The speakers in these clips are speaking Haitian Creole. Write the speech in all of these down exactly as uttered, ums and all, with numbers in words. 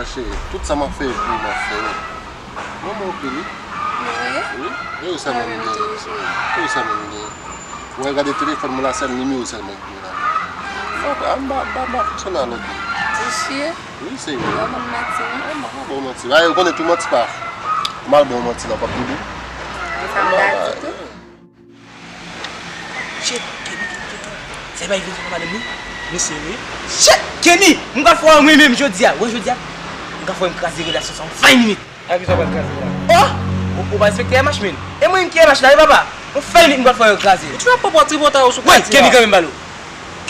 Cheri, tout sa m ap fè pou ou, m ap fè yo. Mwen, mwen oke, wi. Wi? Wi, e ou sèlman m genyen. E ou sèlman m genyen. Mwen gade telefòn mwen la, sèl nimewo sèlman ki gen la. Mwen pa, mwen pa, mwen pa fonksyone a lòt moun. Ti chye? Wi, serye. Ou pa konn manti, non? Mwen pa bon manti. Aye, ou konnen tou manti pa. Mal bon manti la, w p ap toujou. Sa m ta di tou. Shit, Kenny, Kenny, Kenny. Sa e pa vin fè madanm nou? Nou serye? Shit, Kenny! M pral fè w mwen menm jodi a. Wè jodi a, m pral fè w m kraze relasyon sa yon five minute. A kisa w pral kraze la? Oh! Ou, ou pa respekte M H, men. E mwen ki M H la, wi papa. Yon five minute m pral fè w kraze. Ou t ap pran tripotay ou sou Wè, kraze Kenny a. Kanmenm balo.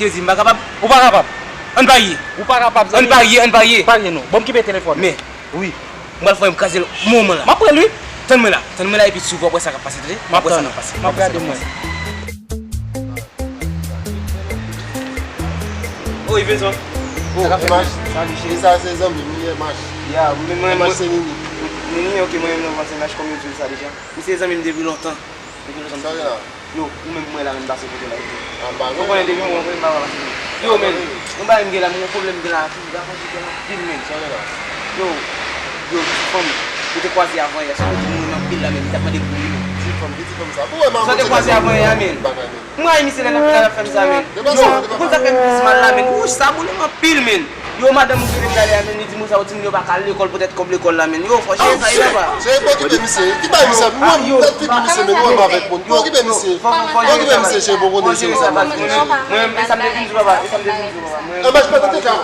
Kenny, m pa kapab. Ou pa kapab. Ann parye. Ou pa kapab, Ann zanmi. Parye, ann parye. Parye non. Bon, m kipe telefòn. Men. Wi. M pral fè w m kraze l moman la. M ap pran l, wi. Tann mwen la. Tann mwen la, epi si w wè sa k ap pase, tande? M ap tann ou. M ap gade mwen. Wi, bezwen. Oh, M H. Salut, cheri. Sa se zanmi m, wi, M H. Ya, men mwen, M H mwen se Nini. Nini, ok, mwen menm nan M H, kòm yo di w sa deja. Misye se zanmi m depi lontan. Depi lontan. Sa w gen la? Yo, ou menm mwen la menm pase kote la. Anba, ou konnen depi mwen, mwen pa pase. Yo, men, yon bagay m gen la, m gen yon pwoblèm m gen la, ki va fè gen anpil, men. Sa w gen la? Yo, yo, ti fanm, ou te kwaze avan yè, sa w di moun anpil la, men li t ap mande pou li, men. Ti fanm, ki ti fanm sa? Pou wè maman. Sa w te kwaze avan yè, men. Bagay, men. M rayi misye lè l ap, lè l ap fè m sa, men. Yo, ou konn sa fè m plis mal la, men. Wouch, sa boule m anpil, men. Yo, madanm ou ki te prale a, men, li di m sa, ou di m yo pa ka al lekòl poutèt kòb lekòl la, men. Yo, fò jere sa, yo, papa. Cheri, pa okipe misye. Ki bay misye? Mwen, m tèt pipi misye, men nou menm avèk moun. Pa okipe misye. Pa okipe misye, cheri, bon, bon, cheri, sa pa misye. Mwen, e sa m te vin di w, papa. E sa m te vin di w, papa. Mwen, e, bèj, pèt, te ka.